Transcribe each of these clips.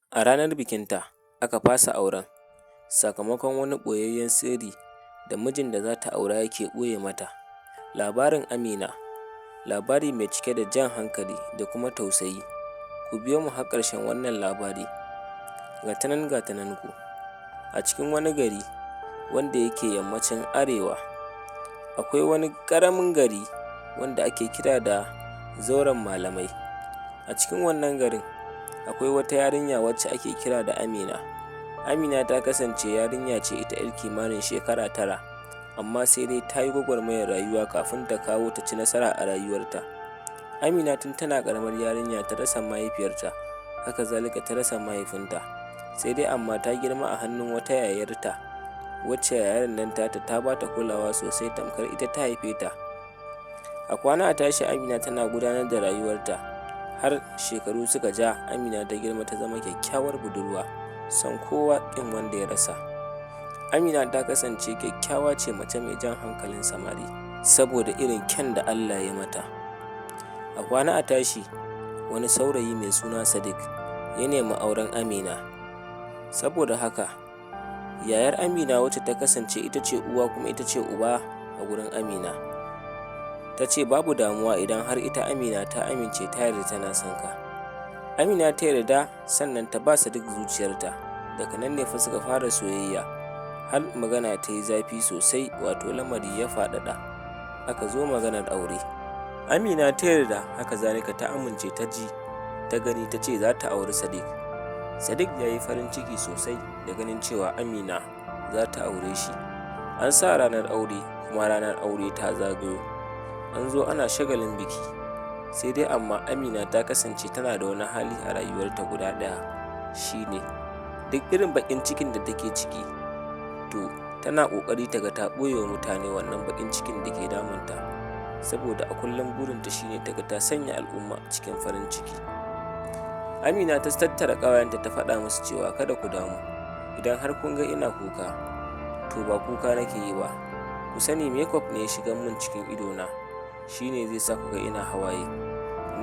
A ranar bikinta, aka fasa auren, sakamakon wani ɓoyayyen sirri da mijin da za ta aura yake ɓoye mata. Labarin Amina, labari mai cike da jan hankali da kuma tausayi. Ku biyo mu har ƙarshen wannan labari. Ga ta nan ga ta nan ku. A cikin wani gari wanda yake yammacin arewa, akwai wani ƙaramin gari wanda ake kira da zauren malamai. A cikin wannan garin akwai wata yarinya wacce ake kira da Amina. Amina ta kasance yarinya ce ita ‘yar kimanin shekara 9, amma sai dai ta yi gwagwarmayar rayuwa kafin ta kawo ta ci nasara a rayuwarta. Amina tun tana ƙaramar yarinya ta rasa mahaifiyarta, haka zalika ta rasa mahaifinta, sai dai amma ta girma a hannun wata yayarta, wacce yayar nan tata ta ba ta kulawa sosai tamkar ita ta haife ta. A kwana a tashi Amina tana gudanar da rayuwarta har shekaru suka ja Amina ta girma ta zama kyakkyawar budurwa, son kowa ƙin wanda ya rasa. Amina ta kasance kyakkyawa ce mace mai jan hankalin samari, saboda irin kyan da Allah ya yi mata. A kwana a tashi wani saurayi mai suna Sadiq ya nemi auren Amina, saboda haka yayar Amina wacce ta kasance ita ce uwa kuma ita ce uba a gurin Amina, ta ce babu damuwa idan har ita Amina ta amince ta yarda tana son ka. Amina ta yarda sannan ta ba Sadiq zuciyarta, daga nan ne fa suka fara soyayya, har magana ta yi zafi sosai wato lamari ya faɗaɗa, aka zo maganar aure. Amina ta yarda haka zalika ta amince ta ji ta gani ta ce za ta auri Sadiq. Sadiq ya yi farin ciki sosai da ganin cewa Amina za ta aure shi. An sa ranar aure kuma ranar aure ta zagayo. An zo ana shagalin biki, sai dai amma Amina ta kasance tana da wani hali a rayuwarta guda ɗaya, shi ne duk irin baƙin cikin da take ciki, to tana ƙoƙari ta ga ta ɓoye wa mutane wannan baƙin cikin da ke damunta, saboda a kullum burinta shi ne ta ga ta sanya al'umma a cikin farin ciki. Amina ta tattara ƙawayenta ta faɗa musu cewa kada ku damu, idan har kun ga ina kuka, to ba kuka nake yi ba, ku sani makeup ne ya shigar min cikin idona, shi ne zai sa ku ga ina hawaye.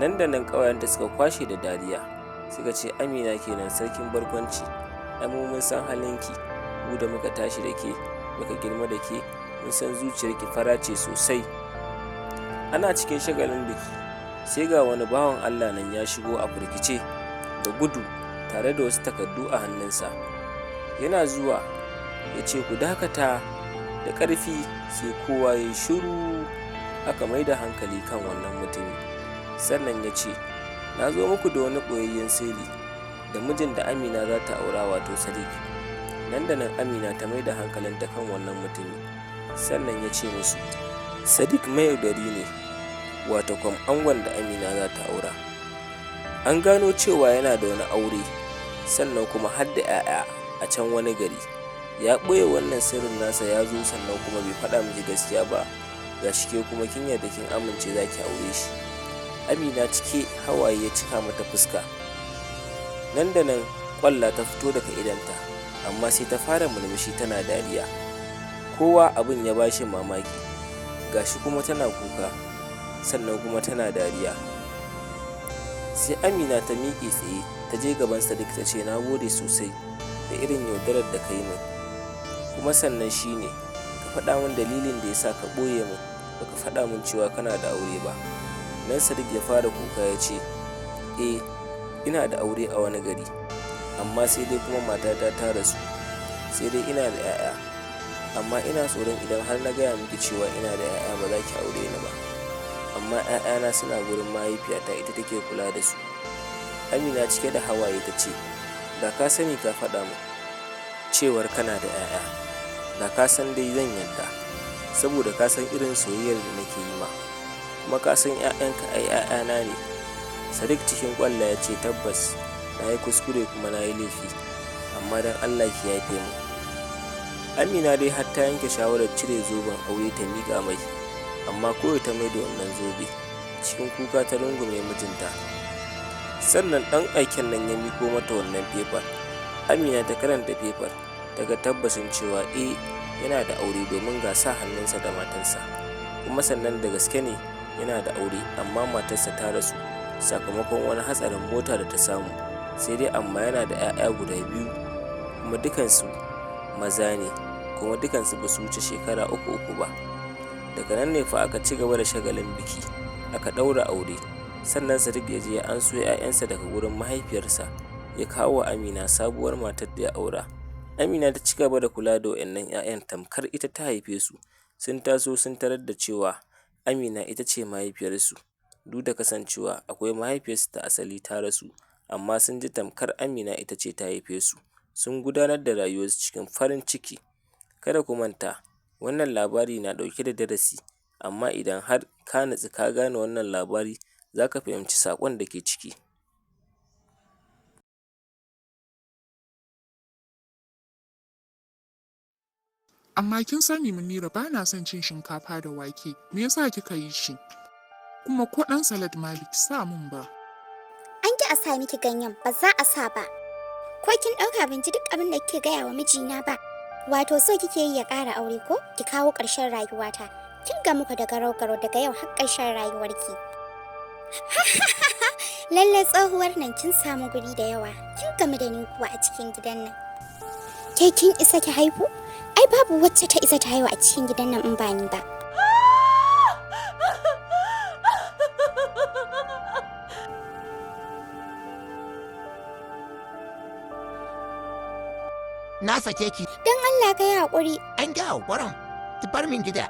Nan da nan ƙawayenta suka kwashe da dariya, suka ce Amina kenan sarkin barkwanci, ai mu mun san halinki, mu da muka tashi da ke, muka girma da ke, mun san zuciyarki fara ce sosai. Ana cikin shagalin biki, sai ga wani bawan Allah nan ya shigo a firgice da gudu tare da wasu takardu a hannunsa. Yana zuwa ya ce ku dakata da ƙarfi, sai kowa ya yi shiru aka mai da hankali kan wannan mutumi. Sannan ya ce, na zo muku da wani ɓoyayyen sirri da mijin da Amina za ta aura wato Sadiq. Nan da nan Amina ta mai da hankalinta kan wannan mutumi. Sannan ya ce musu, Sadiq mayaudari ne, wato kwam angon da Amina za ta aura. An gano cewa yana da wani aure, sannan kuma har da ‘ya'ya a can wani gari. Ya ɓoye wannan sirrin nasa ya zo sannan kuma bai faɗa miki gaskiya ba, ga shi ke kuma kin yarda kin amince za ki aure shi. Amina cike hawaye ya cika mata fuska. Nan da nan ƙwalla ta fito daga idonta, amma sai ta fara murmushi tana dariya. Kowa abin ya ba shi mamaki, ga shi kuma tana kuka, sannan kuma tana dariya. Sai Amina ta miƙe tsaye ta je gaban Sadiq ta ce na gode sosai da irin yaudarar da ka yi min, kuma sannan shi ne ka faɗa min dalilin da ya sa ka ɓoye min, ba ka faɗa min cewa kana da aure ba. Nan Sadiq ya fara kuka ya ce, eh ina da aure a wani gari, amma sai dai kuma matata ta rasu, sai dai ina da ‘ya'ya, amma ina tsoron idan har na gaya miki cewa ina da ‘ya'ya ba za ki aure ni ba, amma ‘ya'yana suna gurin mahaifiyata ita take kula da su. Amina cike da hawaye ta ce, da ka sani ka faɗa min cewar kana da ‘ya'ya, da ka san dai zan yarda, saboda ka san irin soyayyar da nake yi ma, kuma ka san ‘ya'yanka ai ‘ya'yana ne. Sadiq cikin ƙwalla ya ce tabbas na yi kuskure kuma na yi laifi, amma don Allah ki yafe min. Amina dai har ta yanke shawarar cire zoben aure ta miƙa mai, amma kawai ta mai da wannan zobe, cikin kuka ta rungume mijinta. Sannan ɗan aiken nan ya miƙo mata wannan fefar. Amina ta karanta fefar, ta ga tabbacin cewa eh yana da aure domin ga sa hannunsa da matarsa. Kuma sannan da gaske ne yana da aure amma matarsa ta rasu sakamakon wani hatsarin mota da ta samu. Sai dai amma yana da ‘ya'ya guda biyu, kuma dukansu maza ne, kuma dukansu ba su wuce shekara uku-uku ba. Daga nan ne fa aka ci gaba da shagalin biki, aka ɗaura aure, sannan Sadiq ya je ya anso ‘ya'yansa daga gurin mahaifiyarsa, ya kawo wa Amina sabuwar matar da ya aura. Amina ta ci gaba da kula da waɗannan ‘ya'yan tamkar ita ta haife su. Sun taso sun tarar da cewa Amina ita ce mahaifiyarsu, duk da kasancewa akwai mahaifiyarsu ta asali ta rasu, amma sun ji tamkar Amina ita ce ta haife su. Sun gudanar da rayuwarsu cikin farin ciki. Kada ku manta, wannan labari na ɗauke da darasi, amma idan har ka natsu ka gane wannan labari, za ka fahimci saƙon da ke ciki. Amma kin sani Munira ba na son cin shinkafa da wake, me yasa kika yi shi? Kuma ko ɗan salad ma biki sa mun ba. An ki a sa miki ganyen ba za a sa ba. Ko kin ɗauka ban ji duk abin da kike gaya wa mijina ba. Wato so kike yi ya ƙara aure ko ki kawo ƙarshen rayuwata. Kin ga muku da garau-garau daga yau har ƙarshen rayuwarki. Lallai tsohuwar nan kin samu guri da yawa. Kin gamu da ni kuwa a cikin gidan nan. Ke kin isa ki haihu? Ai babu wacce ta isa ta haihu a cikin gidan nan in ba ni ba. Na sake ki. Don Allah ka yi haƙuri. An ga haƙurin. Ki bar min gida.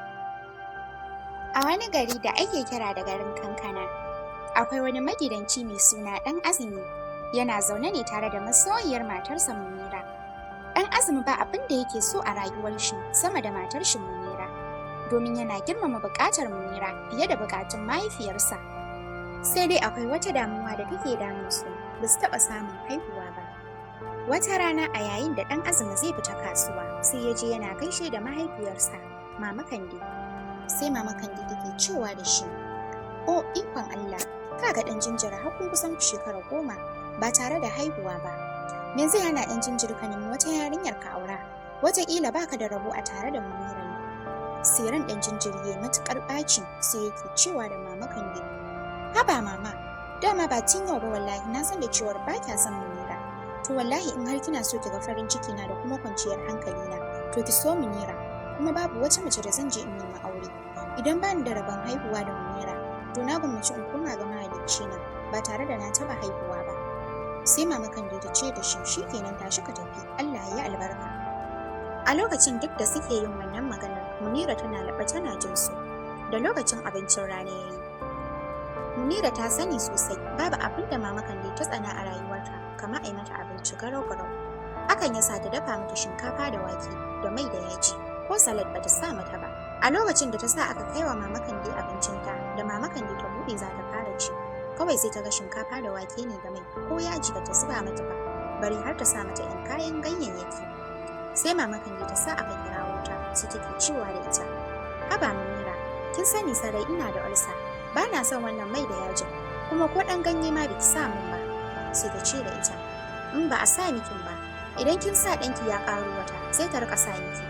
A wani gari da ake kira da garin Kankana, akwai wani magidanci mai suna Ɗan Azumi. Yana zaune ne tare da masoyiyar matarsa Munira. Ɗan Azumi ba abin da yake so a rayuwar shi sama da matar shi Munira, domin yana girmama buƙatar Munira fiye da buƙatun mahaifiyarsa. Sai dai akwai wata damuwa da take damun su, ba su taɓa samun haihuwa ba. Wata rana a yayin da ɗan Azumi zai fita kasuwa, sai ya je yana gaishe da mahaifiyarsa, Mama Kande. Sai Mama Kande take cewa da shi, "O ikon Allah, ka ga ɗan jinjira har kun kusan shekara 10 ba tare da haihuwa ba. Me zai hana ɗan jinjiri ka nemi wata yarinyar ka aura? Wataƙila baka da rabo a tare da Munira ne." Sai ran ɗan jinjiri ya matuƙar ɓaci sai yake cewa da Mama Kande, "Haba mama, dama ba tun yau ba wallahi na san da cewar ba kya son Munira. To wallahi in har kina so ki ga farin ciki na da kuma kwanciyar hankali na, to ki so Munira. Kuma babu wata mace da zan je in nemi aure. Idan bani da rabon haihuwa da Munira, to na gwammaci in koma ga mahalicci na ba tare da na taɓa haihuwa ba." Sai Mama Kande ta ce da shi, shikenan tashi ka tafi, Allah ya yi albarka. A lokacin duk da suke yin wannan maganar, Munira tana laɓe tana jin su. Da lokacin abincin rana ya yi. Munira ta sani sosai babu abin da Mama Kande ta tsana a rayuwarta kamar a yi mata abinci garau-garau. Hakan ya sa ta dafa mata shinkafa da wake da mai da yaji, ko salad bata sa mata ba. A lokacin da ta sa aka kai wa Mama Kande abincinta, da Mama Kande ta buɗe za ta fara ci, kawai sai ta ga shinkafa da wake ne da mai, ko yaji bata zuba mata ba, bari har ta sa mata 'yan kayan ganyayyaki. Sai Mama Kande ta sa aka kirawo ta, sai take cewa da ita, "Haba Munira, kin sani sarai ina da ulcer, ba na son wannan mai da yajin, kuma ko ɗan ganye ma biki sa min ba." Sai ta ce da ita, "In ba a sa mikin ba, idan kin sa ɗanki ya ƙaro wata, sai ta riƙa sa miki.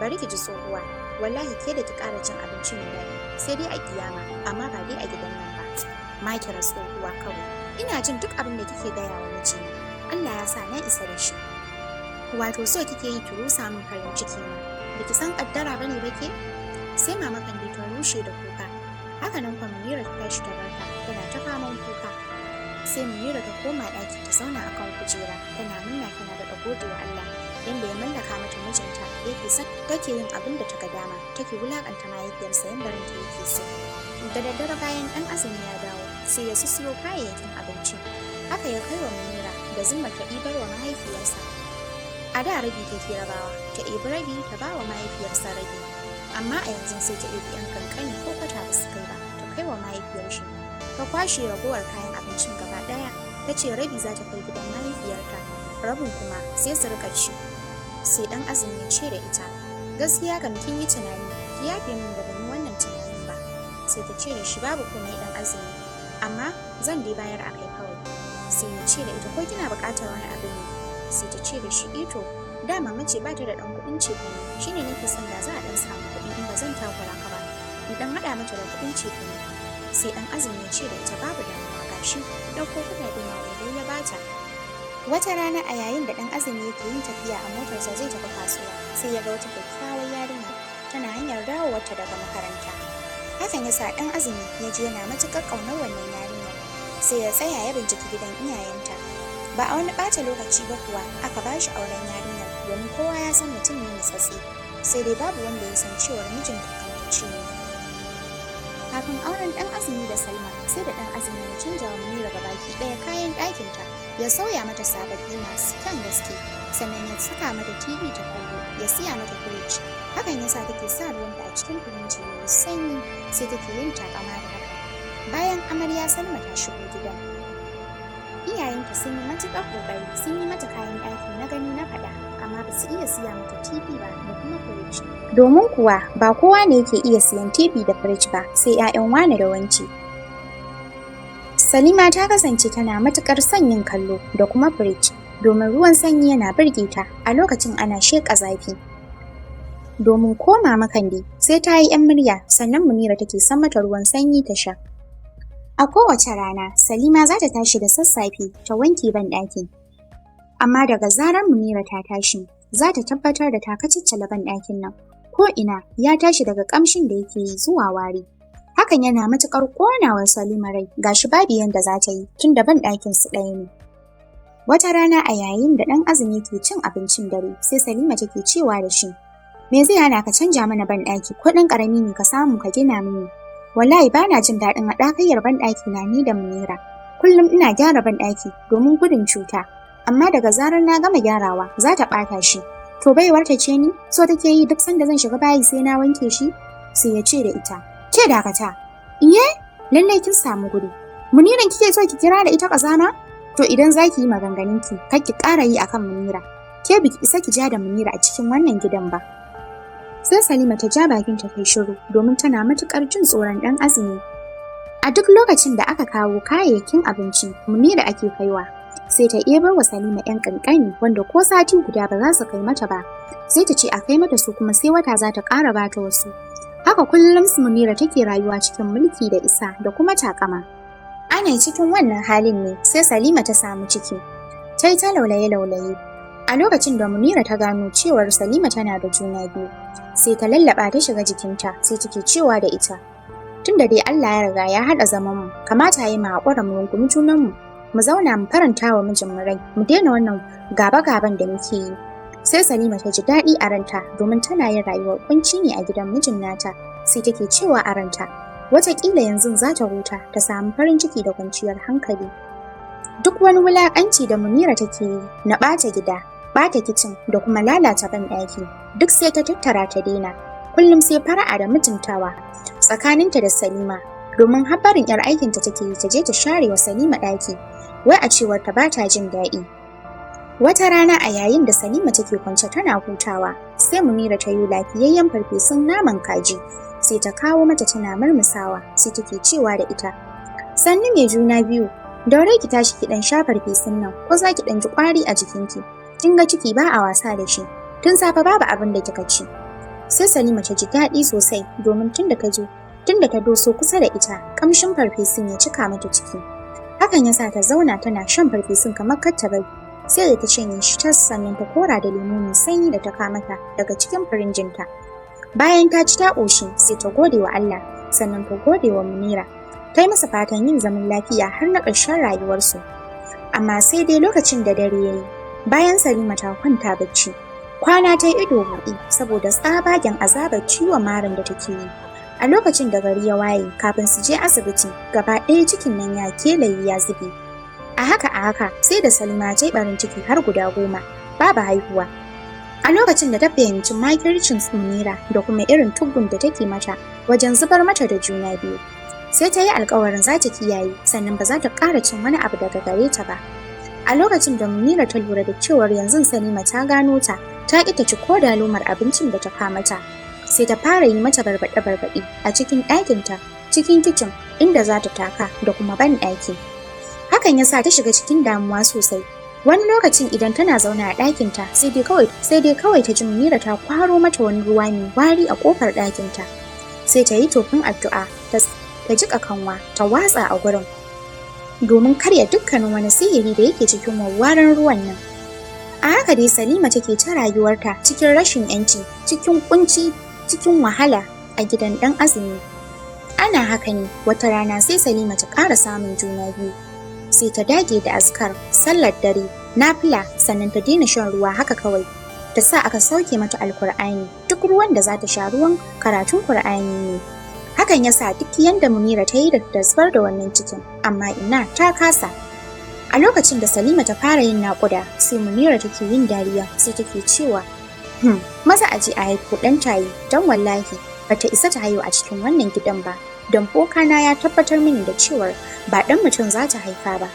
Bari ki ji tsohuwa, wallahi ke da ki ƙara cin abinci mai daɗi, sai dai a kiyama, amma ba dai a gidan nan ba." Makira tsohuwa kawai, ina jin duk abin da kike gaya wa mijina, Allah ya sa na isa da shi. Wato so kike yi ki rusa min farin ciki na, baki san ƙaddara bane ba ke? Sai Mama Kande ta rushe da kuka. Haka nan kwa Munira ta tashi ta barta, tana ta faman kuka. Sai Munira ta koma ɗaki ta zauna akan kujera, tana murna tana daɗa gode wa Allah yanda ya mallaka mata mijinta yake son take yin abin da ta ga dama, take wulaƙanta mahaifiyarsa yanda ranta yake so. Da daddare bayan ɗan Azumi ya dawo, sai ya siyo kayayyakin abinci. Haka ya kai wa Munira da zimmar ta ɗibar wa mahaifiyarsa. A da rabi take rabawa, ta ɗebi rabi ta ba wa mahaifiyarsa rabi. Amma a yanzu sai ta ɗebi 'yan kankani ko kwata ba su kai ba, ta kai wa mahaifiyar shi. Ta kwashe ragowar kayan abincin gaba ɗaya, ta ce rabi za ta kai gidan mahaifiyarta, rabin kuma sai su riƙa ci. Sai ɗan Azumi ya ce da ita, "Gaskiya kam kin yi tunani, ki yafe min da ban yi wannan tunanin ba." Sai ta ce da shi, "Babu komai ɗan Azumi, amma zan dai bayar a kai kawai." Sai ya ce da ita, "Ko kina buƙatar wani abu ne?" Sai ta ce da shi, "Ito, da mama ce ba ta da ɗan kuɗin cefane, shine nake son da za a ɗan samu kuɗi in ba zan takura ka ba, in ɗan haɗa mata da kuɗin cefane." Sai ɗan Azumi ya ce da ita, "Babu damuwa, gashi." Ɗauko kuɗaɗe maƙudai ya bata. Wata rana a yayin da ɗan Azumi yake yin tafiya a motarsa zai tafi kasuwa, sai ya ga wata kyakkyawar yarinya tana hanyar dawowarta daga makaranta. Hakan ya sa ɗan Azumi ya ji yana matuƙar ƙaunar wannan yarinyar, sai ya tsaya ya binciki gidan iyayenta. Ba a wani ɓata lokaci ba kuwa aka ba shi auren yarinyar domin kowa ya san mutum ne nutsatse, sai dai babu wanda ya san cewar mijinta kantacce ne. Kafin auren ɗan Azumi da Salma, sai da ɗan Azumi ya canja wa Munira gabaki ɗaya kayan ɗakinta, ya sauya mata sababbi masu kyan gaske, sannan ya saka mata TV ta kallo, ya siya mata firij. Hakan ya sa take sa ruwanta a cikin firinji mai sanyi, sai take yin taƙama da hakan. Bayan amarya Salma ta shigo gidan, iyayenta sun yi matuƙar ƙoƙari, sun yi mata kayan ɗaki na gani na faɗa, amma ba su iya siya mata TV ba da kuma firij. Domin kuwa ba kowa ne yake iya siyan TV da firij ba, sai 'ya'yan wane da wance. Salima ta kasance tana matuƙar son yin kallo da kuma firij, domin ruwan sanyi yana birge ta a lokacin ana sheƙa zafi. Domin ko Mama Kande sai ta yi 'yan murya sannan Munira take san mata ruwan sanyi ta sha. A kowace rana, Salima za ta tashi da sassafe ta wanke banɗaki. Amma daga zarar Munira ta tashi, za ta tabbatar da ta kacaccala banɗakin nan. Ko ina ya tashi daga ƙamshin da yake yi zuwa wari. Hakan yana matuƙar ƙonawa Salima rai, gashi babu yanda za ta yi tunda banɗakin su ɗaya ne. Wata rana a yayin da ɗan Azumi ke cin abincin dare, sai Salima take cewa da shi, Me zai hana ka canja mana banɗaki ko ɗan ƙarami ne ka samu ka gina mini? Wallahi ba na jin daɗin haɗakayyar banɗaki na ni da Munira. Kullum ina gyara banɗaki domin gudun cuta, amma daga zarar na gama gyarawa za ta ɓata shi. To baiwar ta ce ni, so take yi duk sanda zan shiga bayi sai na wanke shi? Sai ya ce da ita, ke dakata. Iye, lallai kin samu guri. Muniran kike so ki kira da ita ƙazama? To idan za ki yi maganganunki, kar ki ƙara yi akan Munira. Ke biki isa ki ja da Munira a cikin wannan gidan ba. Sai Salima ta ja bakinta ta yi shiru domin tana matuƙar jin tsoron ɗan Azumi. A duk lokacin da aka kawo kayayyakin abinci, Munira ake kaiwa. Sai ta ɗebar wa Salima ‘yan ƙanƙani wanda ko sati guda ba za su kai mata ba. Sai ta ce a kai mata su kuma sai wata za ta ƙara ba ta wasu. Haka kullum su Munira take rayuwa cikin mulki da isa da kuma taƙama. Ana cikin wannan halin ne sai Salima ta samu ciki. Ta yi ta laulaye-laulaye. A lokacin da Munira ta gano cewar Salima tana da juna biyu, sai ta lallaɓa ta shiga jikinta sai take cewa da ita. Tunda dai Allah ya riga ya haɗa zamanmu, kamata ya yi mu haƙura mu rungumi junanmu, mu zauna mu faranta wa mijinmu rai, mu daina wannan gaba-gaban da muke yi. Sai Salima ta ji daɗi a ranta domin tana yin rayuwar ƙunci ne a gidan mijin nata, sai take cewa a ranta, wataƙila yanzu za ta huta ta samu farin ciki da kwanciyar hankali. Duk wani wulaƙanci da Munira take yi na ɓata gida, ɓata kicin da kuma lalata banɗaki, duk sai ta tattara ta daina. Kullum sai fara'a da mutuntawa tsakaninta da Salima, domin har barin 'yar aikinta take yi ta je ta share wa Salima ɗaki, wai a cewar ta bata jin daɗi. Wata rana a yayin da Salima take kwance tana hutawa, sai Munira ta yi lafiyayyen farfesun naman kaji, sai ta kawo mata tana murmusawa, sai take cewa da ita, Sannu mai juna biyu, daure ki tashi ki ɗan sha farfesun nan, ko za ki ɗan ji ƙwari a jikinki. Kin ga ciki ba a wasa da shi, tun safe babu abin da kika ci. Sai Salima ta ji daɗi sosai domin tun da ta zo, tun da ta doso kusa da ita, ƙamshin farfesun ya cika mata ciki. Hakan ya sa ta zauna tana shan farfesun kamar kar ta bari. Sai da ta shanye shi tas sannan ta kora da lemo mai sanyi da ta kamata daga cikin firinjinta. Bayan ta ci ta ƙoshi sai ta gode wa Allah sannan ta gode wa Munira. Ta yi masa fatan yin zaman lafiya har na ƙarshen rayuwarsu. Amma sai dai lokacin da dare ya yi, bayan Salima ta kwanta bacci, kwana ta yi ido buɗe saboda tsabagen azabar ciwon marin da take yi. A lokacin da gari ya waye kafin su je asibiti, gaba ɗaya cikin nan ya kelaye ya zube. A haka a haka sai da Salima ta yi ɓarin ciki har guda 10, babu haihuwa. A lokacin da ta fahimci makircin Munira da kuma irin tuggun da take mata wajen zubar mata da juna biyu, sai ta yi alkawarin za ta kiyaye sannan ba za ta ƙara cin wani abu daga gare ta ba. A lokacin da Munira ta lura da cewar yanzu Salima ta gano ta, ta ƙi ta ci ko da lomar abincin da ta kama mata, sai ta fara yi mata barbaɗe-barbaɗe a cikin ɗakinta, cikin kicin inda za ta taka da kuma ban-ɗaki. Hakan ya sa ta shiga cikin damuwa sosai. Wani lokacin idan tana zaune a ɗakinta sai dai kawai ta ji Munira ta kwaro mata wani ruwa mai wari a ƙofar ɗakinta. Sai ta yi tofin addu'a ta jiƙa kanwa ta watsa a gurin. domin karya dukkanin wani sihiri da yake cikin wawwaran ruwan nan. A haka dai Salima take ta rayuwarta cikin rashin 'yanci, cikin ƙunci, cikin wahala a gidan ɗan Azumi. Ana haka ne wata rana sai Salima ta ƙara samun juna biyu. Sai ta dage da azkar, sallar dare, nafila, sannan ta daina shan ruwa haka kawai. Ta sa aka sauke mata Alkur'ani, duk ruwan da za ta sha ruwan karatun Kur'ani ne. Hakan ya sa duk yanda Munira ta yi da ta zubar da wannan cikin, amma ina ta kasa. A lokacin da Salima ta fara yin naƙuda, sai Munira take yin dariya, sai take cewa, maza a je a haifo ɗan tayi, don wallahi bata isa ta haihu a cikin wannan gidan ba, don bokana ya tabbatar mini da cewar ba ɗan mutum za ta haifa ba.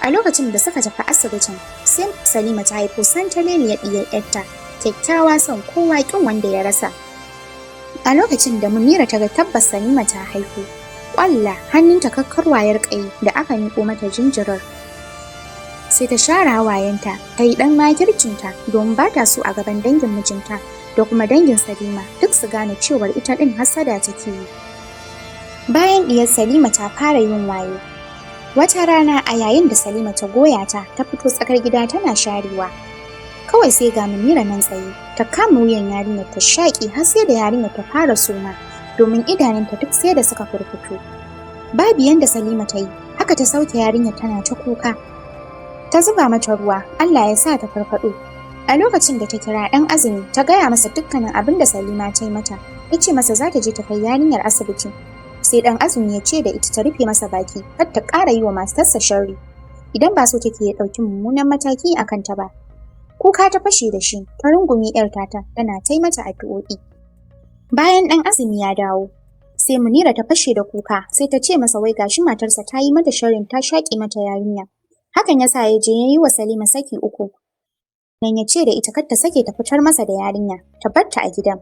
A lokacin da suka tafi asibitin, sai Salima ta haifo santaleliyar ɗiyar ‘yarta, kyakkyawa son kowa ƙin wanda ya rasa. A lokacin da Munira ta ga tabbas Salima ta haihu, ƙwalla hannunta kakkarwayar ƙai da aka miƙo mata jinjirar. Sai ta share hawayenta, ta yi ɗan makircinta domin ba ta so a gaban dangin mijinta da kuma dangin Salima duk su gane cewar ita ɗin hassada take yi. Bayan ɗiyar Salima ta fara yin wayo, wata rana a yayin da Salima ta goya ta, ta fito tsakar gida tana sharewa. Kawai sai ga Munira nan tsaye, ta kama wuyan yarinyar ta shaƙi har sai da yarinyar ta fara suma, domin idanunta duk sai da suka furfuto. Babu yanda Salima ta yi, haka ta sauke yarinyar tana ta kuka. Ta zuba mata ruwa, Allah ya sa ta farfaɗo. A lokacin da ta kira ɗan Azumi, ta gaya masa dukkanin abin da Salima ta yi mata, ta ce masa za ta je ta kai yarinyar asibiti. Sai ɗan Azumi ya ce da ita ta rufe masa baki, kar ta ƙara yi wa matarsa sharri, idan ba so take ya ɗauki mummunan mataki a kanta ba. Kuka ta fashe da shi, ta rungume ‘yar tata, tana ta mata addu'o'i. Bayan ɗan Azumi ya dawo, sai Munira ta fashe da kuka, sai ta ce masa wai gashi matarsa ta yi mata sharrin ta shaƙe mata yarinya. Hakan ya sa ya je ya yi wa Salima saki 3. Nan ya ce da ita kar ta sake ta fitar masa da yarinya, ta bar ta a gidan.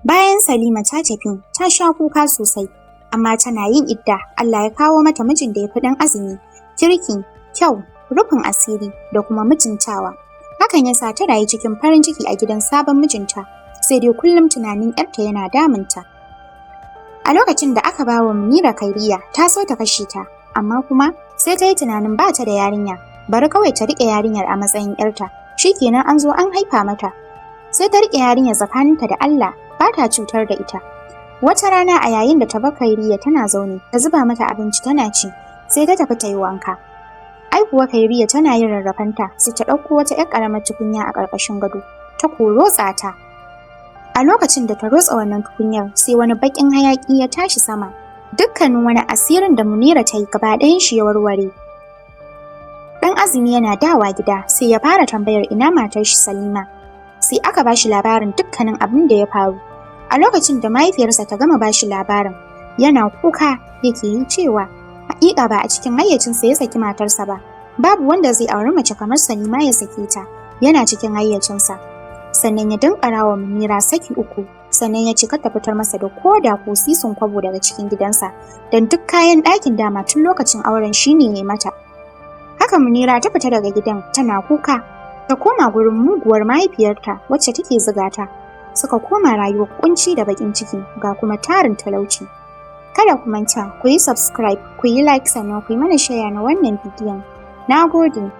Bayan Salima ta tafi, ta sha kuka sosai, amma tana yin idda, Allah ya kawo mata mijin da ya fi ɗan Azumi, kirki, kyau, rufin asiri da kuma mutuntawa. Hakan ya sa ta rayu cikin farin ciki a gidan sabon mijinta, sai dai kullum tunanin ‘yarta yana damunta. A lokacin da aka ba wa Munira Kairiya, ta so ta kashe ta, amma kuma sai ta yi tunanin ba ta da yarinya, bari kawai ta riƙe yarinyar a matsayin ‘yarta, shikenan an zo an haifa mata. Sai ta riƙe yarinyar tsakaninta da Allah, ba ta cutar da ita. Wata rana a yayin da ta bar Kairiya tana zaune, ta zuba mata abinci tana ci, sai ta tafi ta yi wanka. Ai kuwa Kairiya tana yin rarrafanta, sai ta ɗauko wata ‘yar ƙaramar tukunya a ƙarƙashin gado, ta korotsa ta. A lokacin da ta rotsa wannan tukunyar, sai wani baƙin hayaƙi ya tashi sama. Dukkanin wani asirin da Munira ta yi gaba ɗayan shi ya warware. Ɗan Azumi yana dawa gida, sai ya fara tambayar ina matar shi Salima. Sai aka ba shi labarin dukkanin abin da ya faru. A lokacin da mahaifiyarsa ta gama ba shi labarin, yana kuka yake yi cewa haƙiƙa ba a cikin hayyacinsa ya saki matarsa ba. Babu wanda zai auri mace kamar Salima ya sake ta, yana cikin hayyacinsa. Sannan ya danƙara wa Munira saki 3, sannan ya ce kar ta fitar masa da koda ko sisin kwabo daga cikin gidansa, don duk kayan ɗakin dama tun lokacin auren shi ne ya mata. Haka Munira ta fita daga gidan tana kuka, ta koma gurin muguwar mahaifiyarta wacce take zuga ta. Suka koma rayuwar kunci da baƙin ciki ga kuma tarin talauci. Kada ku manta, ku yi subscribe, ku yi like sannan ku yi mana share na wannan bidiyon. Na gode.